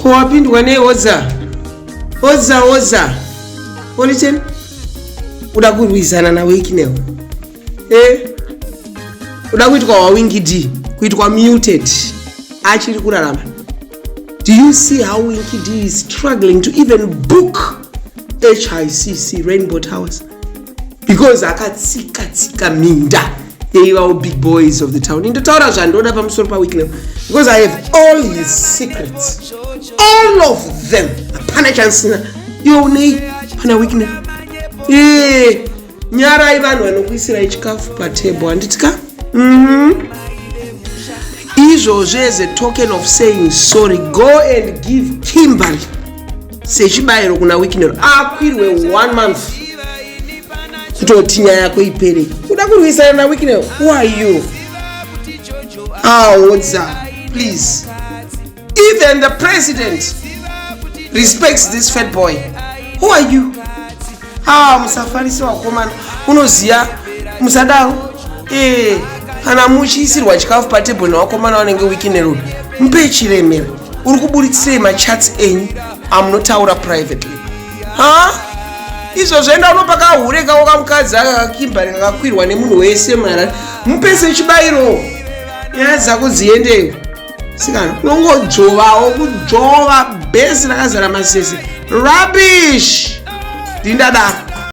Ko wapindwa nei Odza? Odza Odza. Olichen uda kurwisana naWicknell. Eh? Uda kuitwa waWinky D, kuitwa muted. Achiri kurarama. Do you see how Winky D is struggling to even book HICC Rainbow Towers? Because akatsika tsika minda yeivawo big boys of the town. Indotaura zvandoda pamusoro paWicknell because I have all his secrets. All of them. Hapana chansina. Iwe unei pana Wicknell? Eh, nyarai vanhu vanokuisirai chikafu patable handiti ka? Izvozvo as a token of saying sorry, go and give Kimberly sechibayiro kuna Wicknell akwirwe one month kutoti nyaya yako ipere. Kuda kurwisana naWicknell, who are you? Aodza, please. Even the president respects this fat boy. Who are you? Ah, musafarisi wakomana, unoziya musadaro. Eh, kana muchiisirwa chikafu patebhuri nevakomana vanenge Wicknell, mupe chiremera. Uri kuburitsirei machats enyu amunotaura privately? Ha, izvozvo enda unopa kahure kako kamukadzi aka kaKimberly kakakwirwa nemunhu wese mara mupe sechibayiro, nyaya dzako dziendeyo. Sikana, unongodzvovawo kudzvova bhesi rakazara masese, rubbish. Ndindadaro.